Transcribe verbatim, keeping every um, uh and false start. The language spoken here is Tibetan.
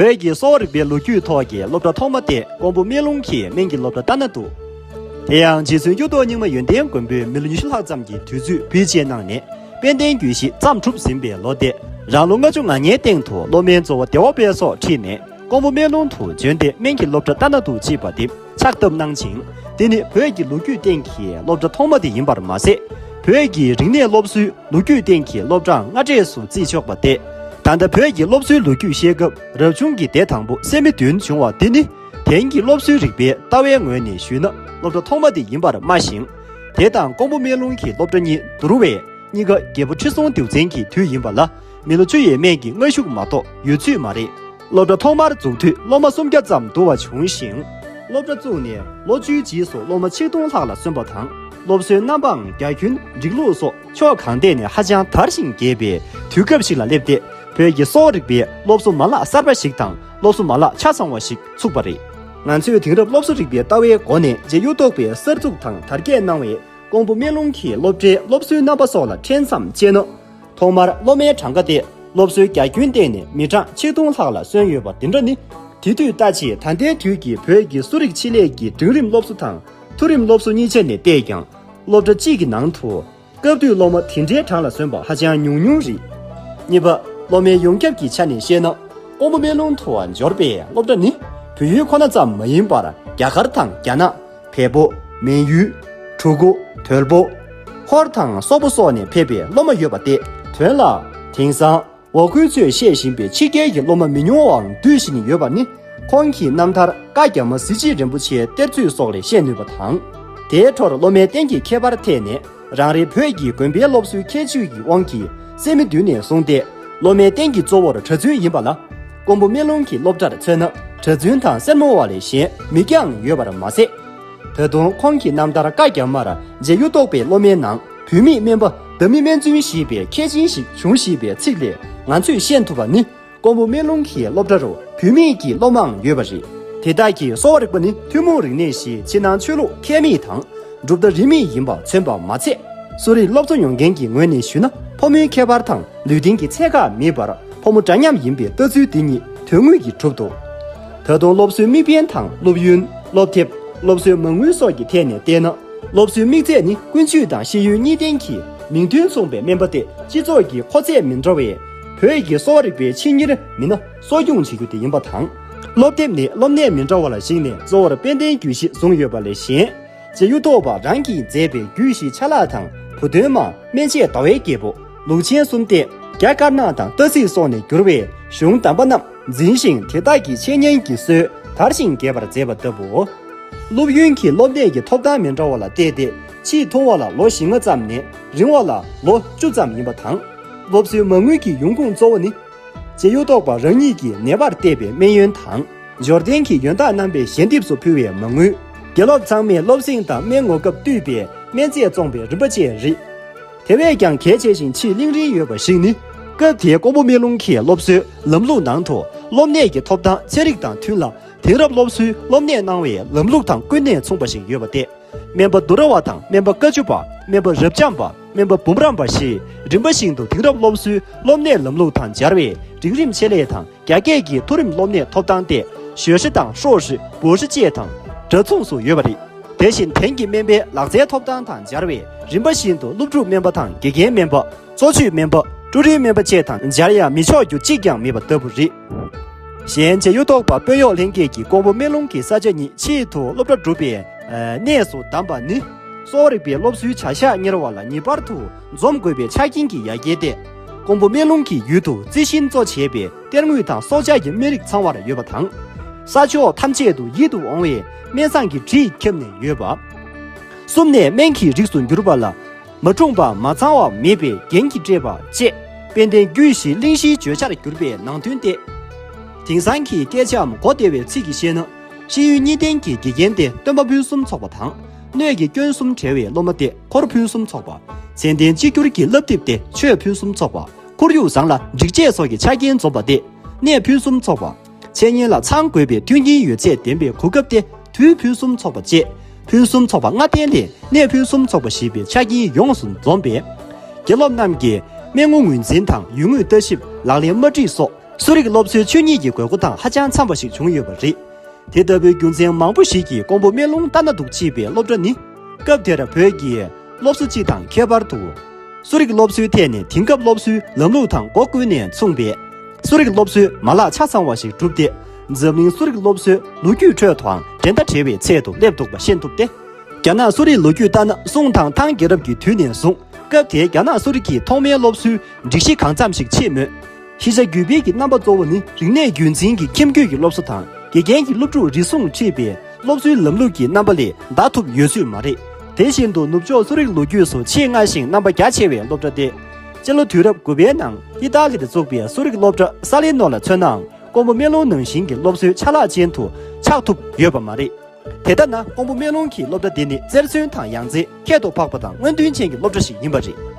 བོད་ཀྱི་གསོ་བ་རིག་པའི་ལོ་རྒྱུས་ཐོག་གི་སློབ་གྲྭ་ཐོག་མ་དེ་ཀོང་པོ་སྨན་ལུང་གི་སྨན་གྱི་སློབ་གྲྭ་ལྟ་ན་འདུག་དེ་ཡང་རྗེ་བཙུན་གཡུ་ཐོག་རྙིང་མ་ཡོན་ཏན་མགོན་པོས་མི་ལོ་ཉི་ཤུ་ལྷག་ཙམ་གྱི་དུས་ཚོད་བེད་སྤྱད་གནང་ནས་དཔལ་ལྡན་རྒྱུད་བཞི་མཚམས་གྲུབ་ཟིན་པའི་ལོ་དེ། རང་ལོ་ལྔ་བཅུ་ང་ལྔའི་སྟེང་དུ་སློབ་མའི་གཙོ་བོ་བདེ་བ་དཔལ་སོགས་ཁྲིད་ནས་ཀོང་པོ་སྨན་ལུང་དུ་བྱོན་ཏེ་སྨན་གྱི་སློབ་གྲྭ་ལྟ་ན་འདུག་ཅེས་པ་དེ་ཕྱག་བཏབ་གནང་ཞིང་། དེ་ནི་བོད་ཀྱི་ལོ་རྒྱུས་སྟེང་གི་སློབ་གྲྭ་ཐོག་མ་དེ་ཡིན་པར་མ་ཟད། བོད་ཀྱི་རིག་གནས་སློབ་གསོའི་ལོ་རྒྱུས་སྟེང་གི་སློབ་གྲྭའང་སྔ་གྲས་སུ་བརྩི་ཆོག་པ་སྟེ། ད་ལྟ་བོད་ཀྱི་སློབ་གསོའི་ལོ་རྒྱུས་བཤད་སྐབས་རབ་བྱུང་གི་སྡེ་དང་པོ་སད་མི་བདུན་བྱུང་བ་འདི་ནི་དེང་གི་སློབ་གསོའི་རིག་པའི་ལྟ་བའི་ངོས་ནས་ཞུས་ན་སློབ་གྲྭ་ཐོག་མ་དེ་ཡིན་པར་སྨྲ་ཞིང་། དེ་དང་ཀོང་པོ་སྨན་ལུང་གི་སློབ་གྲྭ་གཉིས་བསྡུར་བས་གཉིས་ཀ་རྒྱལ་པོ་ཁྲི་སྲོང་ལྡེའུ་བཙན་གྱི་དུས་ཡིན་པ་ལ་མི་ལོ་བཅུ་ཡས་མས་ཀྱི་སྔ་གཞུག་མ་གཏོགས་ཡོད་ཚོད་མ་རེད། སློབ་གྲྭ་ཐོག་མར་འཛུགས་དུས་སློབ་མ་སུམ་བརྒྱ་ཙམ་འདུ་བ་བྱུང་ཞིང་། སློབ་གྲྭ་བཙུགས་ནས་ལོ་བཅུའི་རྗེས་སུ་སློབ་མ་ཆིག་སྟོང་ལྷག་ལ་སོན་པ་དང་། སློབ་གསོའི་རྣམ་པའང་རྒྱ་ཁྱོན་འགྲིག་ལུགས་སོགས་ཕྱོགས་གང་ཐད་ནས་ཧ་ཅང་དར་ཞིང་རྒྱས་པའི་དུས་སྐབས་ཤིག་ལ་སླེབས་ཏེ། བོད་ཀྱི་གསོ་བ་རིག་པའི་སློབ་གསོ་མ་ལག་གསར་པ་ཞིག་དང་སློབ་གསོ་མ་ལག་ཆ་ཚང་བ་ཞིག་ཚུགས་པ་རེད། ང་ཚོས་དེང་རབས་སློབ་གསོ་རིག་པའི་ལྟ་བའི་སྒོ་ནས་རྗེ་གཡུ་ཐོག་པས་གསར་འཛུགས་དང་དར་རྒྱས་གནང་བའི་ཀོང་པོ་སྨན་ལུང་གི་སློབ་གྲྭའི་སློབ་གསོའི་རྣམ་པ་སོགས་ལ་ཕྲན་ཙམ་དཔྱད་ན། ཐོག་མར་སློབ་མའི་གྲངས་ཀ་སྟེ་སློབ་གསོའི་རྒྱ་ཁྱོན་བལྟས་ནས་མི་གྲངས་ཆིག་སྟོང་ལྷག་ལ་སོན་ཡོད་པ་འདི་འདྲ་ནི། དེ་དུས་ལྟ་ཆེད་ད་ལྟའི་དུས་ཀྱི་བོད་ཀྱི་གསོ་རིག་ཆེད་ལས་ཀྱི་འབྲིང་རིམ་སློབ་གསོ་དང་མཐོ་རིམ་སློབ་གསོ་གཉིས་ཆ་ནས་བལྟས་ཀྱང་། སློབ་གྲྭ་གཅིག་གི་ནང་དུ་སྐབས་དུས་སློབ་མ་དེ་འདྲའི་གྲངས་ལ་སོན་པ་ཧ་ཅང་ཉུང་ཉུང་རེད། གཉིས་པ། སློབ་མའི་ཡོངས་ཁྱབ་ཀྱི་ཆ་ནས་བཤད་ན། ཀོང་པོ་སྨན་ལུང་དུ་འབྱོར་པའི་སློབ་གྲྭ་ནི་བོད་ཡུལ་ཁོ་ན་ཙམ་མ་ཡིན་པར་རྒྱ་གར་དང་རྒྱ་ནག་བལ་པོ། མན་ཡུལ། གྲུ་གུ། དོལ་པོ། ཧོར་དང་སོག་པོ་སོགས་ནས་ཕེབས་པའི་སློབ་མ་ཡོད་པ་སྟེ། དོན་ལ། དེང་སང་འོ་སྐོལ་ཚོས་བཤད་བཞིན་པའི་ཕྱི་རྒྱལ་གྱི་སློབ་མ་མི་ཉུང་བའང་འདུས་བཞིན་ཡོད་པ་ནི། ཁོང་གི་རྣམ་ཐར་བཀའ་རྒྱ་མ་གཟི་བརྗིད་རིན་པོ་ཆེའི་གཏེར་མཛོད་སོགས་ལས་ཤེས་ནུས་པ་དང་། དེའི་འཕྲོར་སློབ་མའི་རྟེན་གྱི་ཁྱད་པར་ཐད་ནས། རང་རེའི་བོད་ཀྱི་དགོན་པའི་སློབ་གསོའི་ཁྱད་ཆོས་ཀྱི་དབང་གིས་སད་མི་བདུན་ནས་བཟུང་སྟེ། སློབ་མའི་རྟེན་གྱི་གཙོ་བོར་གྲྭ་བཙུན་ཡིན་པ་ལ། ཀོང་པོ་སྨན་ལུང་གི་སློབ་གྲྭར་མཚོན་ན། གྲྭ་བཙུན་དང་སེར་མོ་བ་ལས་གཞན་མི་སྐྱའང་ཡོད་པར་མ་ཟད། ད་དུང་ཁོང་གི་རྣམ་ཐར་བཀའ་རྒྱ་མར་རྗེ་གཡུ་ཐོག་པའི་སློབ་མའི་ནང་བུད་མེད་སྨན་པ་ཟླ་མི་སྨན་བཙུན་ཞེས་པའི་ཁྱད་ཆེན་ཞིག་བྱུང་ཞེས་པའི་ཚིག་ལས་ང་ཚོས་ཤེས་ཐུབ་པ་ནི། ཀོང་པོ་སྨན་ལུང་གི་སློབ་གྲྭ་རུ་བུད་མེད་ཀྱི་སློབ་མའང་ཡོད་པ་རེད། དེ་དག་གིས་གསོ་བ་རིག་པ་ནི་ཐུན་མོང་རིག་གནས་ཤིག་ཕྱི་ནང་ཆོས་ལུགས་ཁྱད་མེད་དང་། གྲུབ་མཐའ་རིས་མེད་ཡིན་པ་མཚོན་པ་མ་ཚད། གསོ་རིག་སློབ་གཙོ་མྱོང་མཁན་གྱི་ངོས་ནས་ཞུས་ན། ཕོ་མོའི་ཁྱད་པར་དང་ལུས་རྟེན་གྱི་ཚད་བཀག་མེད་པར་ཕོ་མོ་འདྲ་མཉམ་ཡིན་པའི་ལྟ་ཚུལ་འདི་ཉིད་དོན་དངོས་ཀྱིས་གྲུབ་འདུག་ད་དུང་སློབ་གསོའི་དམིགས་འབེན་དང་སློབ་ཡོན། སློབ་དེབ། སློབ་གསོའི་མ་དངུལ་སོགས་ཀྱི་ཐད་ནས་བལྟས་ན། སློབ་གསོའི་དམིགས་ཚད་ནི་ཀུན་སྤྱོད་དང་ཤེས་ཡོན་གཉིས་ལྡན་གྱི་མིང་དོན་མཚུངས་པའི་སྨན་པ་སྟེ་སྤྱི་ཚོགས་ཀྱི་མཁོ་ཚད་མི་འདྲ་བའི་བོད་ཀྱི་གསོ་བ་རིག་པའི་ཆེད་གཉེར་མི་སྣ་གསོ་སྐྱོང་བྱེད་རྒྱུ་དེ་ཡིན་པ་དང་། སློབ་དེབ་ནི་སློབ་གནས་མི་འདྲ་བ་ལ་གཞིགས་ནས་གཙོ་བོར་དཔལ་ལྡན་རྒྱུད་བཞི་བཟུང་ཡོད་པ་ལས་གཞན། རྗེ་གཡུ་ཐོག་པ་རང་གིས་མཛད་པའི་རྒྱུད་བཞིའི་ཆ་ལག་དང་བུ་སྟོན་མ། སྨན་དཔྱད་ཟླ་བའི་རྒྱལ་པོ། ལུགས་ཆེན་གསུམ་ལྡན། རྒྱ་དཀར་ནག་དང་སྟག་གཟིག་སོགས་ནས་བསྒྱུར་བའི་གཞུང་དམ་པ་རྣམས་འཛིན་ཞིང་དེ་དག་གི་འཆད་ཉན་གྱི་སྲོལ་དར་ཞིང་རྒྱས་པར་མཛད་པ་ལྟ་བུའོ། སློབ་ཡོན་གྱི་སློབ་གནས་ཀྱི་ཐོབ་ཐང་མི་འདྲ་བ་ལ་བལྟས་ཏེ། ཆེས་ཐུང་བ་ལ་ལོ་བཞི་ལྔ་ཙམ་ནས་རིང་བ་ལ་ལོ་བཅུ་ཙམ་ཡིན་པ་དང་། སློབ་གསོའི་མ་དངུལ་གྱི་ཡོང་ཁུངས་གཙོ་བོ་ནི། རྗེ་གཡུ་ཐོག་པ་རང་ཉིད་ཀྱི་ནད་པར་བལྟས་པའི་སྨན་ཡོན་དང་། འབྱོར་ལྡན་གྱི་ཡོན་བདག་རྣམ་པས་ཞལ་འདེབས་སུ་ཕུལ་བའི་མ་དངུལ། དགེ་སློབ་ཚང་མས་སློབ་གསེང་དང་སྨན་ངོ་སྐབས་བསྟུད་པའི་སྨན་རྫས་བཙོང་བའི་རིམ་པ་བཅས་རེད། དེ་བས་ཀྱང་གལ་ཆེ་ཞིང་ཆེས་གླེང་རིན་ཡོད་པ་ཞིག་ནི། སྐབས་དེའི་ཀོང་པོ་སྨན་ལུང་གི་སློབ་གསོའི་ལམ་ལུགས་ནང་དུ་སློབ་གནས་ཀྱི་ཐོབ་ཐང་ཚན་རིག་དང་མཐུན་ལ། དེང་རབས་སློབ་གསོའི་སློབ་གནས་གནང་བའི་ལམ་ལུགས་དང་ཀུན་ནས་མཚུངས་པ་ཞིག་ཡོད་པ་སྟེ། སྨན་པ་དུར་བ་དང་སྨན་པ་དཀའ་བཅུ་པ། སྨན་པ་རབ་འབྱམས་པ། སྨན་པ་འབུམ་རམས་པ་ཞེས་རིམ་པ་བཞིན་དུ་དེང་རབས་སློབ་གསོའི་སློབ་གནས་ལམ་ལུགས་དང་སྦྱར་བའི་འབྲིང་རིམ་ཆེད་ལས་དང་རྒྱ་སྐད་ཀྱི་མཐོ་རིམ་སློབ་གནས་ཐོབ་ཐང་སྟེ། ཞོ་ཧྲི་དང་ཧྲོ་ཧྲི་བོ་ཧྲི་བཅས་དང་འདྲ་མཚུངས་སུ་ཡོད་པ་རེད། དེ་བཞིན་དེང་གི་སྨན་པའི་ལག་རྩལ་ཐོབ་ཐང་དང་སྦྱར་བའི་རིམ་པ་བཞིན་དུ་སློབ་ཕྲུག་སྨན་པ་དང་དགེ་རྒན་སྨན་པ། གཙོ་ཆེ་སྨན་པ། ཀྲུའུ་རིན་སྨན་པ་བཅས་དང་སྦྱར་ཡང་མི་ཆོག་རྒྱུ་གཅིག་ཀྱང་མེད་པ་ལྟ་བུ་རེད། གཞན་རྗེ་གཡུ་ཐོག་པ་དཔོན་གཡོག་ལྷན་རྒྱས་ཀྱིས་ཀོང་པོ་སྨན་ལུང་གི་ས་ཆ་ཉིད་ཆེད་དུ་སློབ་གྲྭ་སྒྲུབ་པའི་གནས་སུ་བདམས་པ་ནི། གསོ་བ་རིག་པའི་སློབ་གསོའི་བྱ་གཞག་གཉེར་བ་ལ་ངེས་པར་དུ་འཛོམས་དགོས་པའི་ཆ་རྐྱེན་གྱི་ཡ་གྱལ་ཏེ། ཀོང་པོ་སྨན་ལུང་གི་ཡུལ་དུ་རྩི་ཤིང་གཙོ་བྱས་པའི་གཏེར་དངོས་དང་སྲོག་ཆགས་ཀྱི་སྨན་རིགས་ཚང་བར་ཡོད་པ་དང་། ས་ཕྱོགས་ཐམས་ཅད་དུ་ཡིད་དུ་འོང་བའི་སྨན་བཟང་གི་དྲི་ཁྱབ་ནས་ཡོད་པ། གསུམ་ནས་སྨན་གྱི་རིགས་སུ་གྱུར་པ་ལ། མ་འཁྲུངས་པ་མ་ཚང་བ་མེད་པའི་རྒྱན་གྱིས་སྤྲས་པ་བཅས་དཔལ་ལྡན་རྒྱུད་བཞིའི་གླེང་གཞིའི་བརྗོད་བྱར་གྱུར་པའི་ནང་དོན་ཏེ། དེང་སང་གི་སྐད་ཆའམ་གོ་བདེ་བའི་ཚིག་གིས་བཤད་ན། ཤེས་ཡོན་གཉིས་ལྡན་གྱི་དགེ་རྒན་ཏེ་སྟོན་པ་ཕུན་སུམ་ཚོགས་པ་དང་། སྣོད་ཀྱི་སྐྱོན་གསུམ་བྲལ་བའི་སློབ་མ་ཏེ་འཁོར་ཕུན་སུམ་ཚོགས་པ། མཚན་ལྡན་གཅིག་གྱུར་གྱི་བསླབ་དེབ་ཏེ་ཆོས་ཕུན་སུམ་ཚོགས་པ། ཁོར་ཡུག་བཟང་ལ་སྒྲིག་ཆས་སོགས་ཀྱི་ཆ་རྐྱེན་འཛོམས་པ་ཏེ་གནས་ཕུན་སུམ་ཚོགས་པ། འཆད་ཉན་ལ་ཚང་དགོས་པའི་མཐུན་རྐྱེན་ཡོད་ཚད་ལྡན་པའི་གོ་སྐབས་ཏེ་དུས་ཕུན་སུམ་ཚོགས་པ་བཅས་ཕུན་སུམ་ཚོགས་པ་ལྔ་ལྡན་ལས་གནས་ཕུན་སུམ་ཚོགས་པ་ཞེས་པའི་ཆ་རྐྱེན་ཡོངས་སུ་འཛོམས་པས། དགེ་སློབ་རྣམས་ཀྱིས་སྨན་ངོ་ངོས་འཛིན་དང་ཡུལ་དངོས་ལྟ་ཞིབ་ལག་ལེན་དམར་ཁྲིད་སོགས་ གསོ་རིག་སློབ་གསོའི་ཆོས་ཉིད་ཀྱི་དགོས་མཁོ་དང་ཧ་ཅང་འཚམ་པ་ཞིག་བྱུང་ཡོད་པ་རེད། དེ་ལྟ་བུའི་རྒྱུ་མཚན་མང་པོ་ཞིག་གིས་ཀོང་པོ་སྨན་ལུང་ལྟ་ན་སྡུག་ཅེས་པའི་སློབ་གྲྭ་ནི། སྐབས་དེར་བོད་ཀྱི་སློབ་གསོ་སྤྱི་དང་ཁྱད་པར་དུ། གསོ་རིག་སློབ་གསོའི་ཐད་ནས་དེང་སྐབས་སློབ་གསོའི་ལམ་ལུགས་དང་སྒོ་ཀུན་ནས་མཚུངས་པའི་གསོ་རིག་སློབ་གསོའི་མ་ལག་ཆ་ཚང་བ་ཞིག་གྲུབ་སྟེ། འཛམ་གླིང་གསོ་རིག་སློབ་གསོའི་ལོ་རྒྱུས་ཁྲོད་དུའང་འགྲན་ཟླ་བྲལ་བའི་ཚད་དུ་སླེབས་འདུག་པ་ཤེས་ཐུབ་སྟེ། རྒྱ་ནག་གསོ་རིག་ལོ་རྒྱུས་ལྟར་ན། སུང་དང་ཐང་རྒྱལ་རབས་ཀྱི་དུས་ནས་བཟུང་། སྐབས་དེའི་རྒྱ་ནག་གསོ་རིག་གི་ཐོག་མའི་སློབ་གསོའི་སྒྲིག་གཞི་གང་འཚམ་ཞིག་ཕྱེས་མོད། ཤེས་བྱ་བརྒྱུད་སྤེལ་གྱི་རྣམ་པ་གཙོ་བོ་ནི། རིག་གནས་རྒྱུན་འཛིན་གྱི་ཁྱིམ་རྒྱུད་ཀྱི་སློབ་གསོ་དང་། དགེ་རྒན་གྱི་སློབ་ཕྲུག་རེ་ཟུང་ཁྲིད་པའི་སློབ་གསོའི་ལམ་ལུགས་ཀྱི་རྣམ་པ་ལས་འདའ་ཐུབ་ཡོད་ཚོད་མ་རེད། དེ་བཞིན་དུ་ནུབ་ཕྱོགས་གསོ་རིག་ལོ་རྒྱུས་སུ་ཆེས་སྔ་ཞིང་རྣམ་པ་རྒྱ་ཆེ་བའི་སློབ་གྲྭ་སྟེ། སྤྱི་ལོ་དུས་རབས་དགུ་པའི་ནང་ཨི་ཏཱ་ལི་ལ་བཙུགས་པའི་གསོ་རིག་སློབ་གྲྭ་ས་ལེ་ནོ་ལ་མཚོན་ནའང་། ཀོང་པོ་སྨན་ལུང་ནང་བཞིན་གྱི་སློབ་གསོའི་ཆ་ལག་ཅན་དུ་ཆགས་ཐུབ་ཡོད་པ་མ་རེད། དེ་ལྟ་ན། ཀོང་པོ་སྨན་ལུང་གི་སློབ་གྲྭ་འདི་ནི་རྩེར་སོན་དང་ཡང་རྩེ་ཁྱད་དུ་འཕགས་པ་དང་སྔོན་ཐོན་ཅན་གྱི་སློབ་གྲྭ་ཞིག་ཡིན་པ་རེད།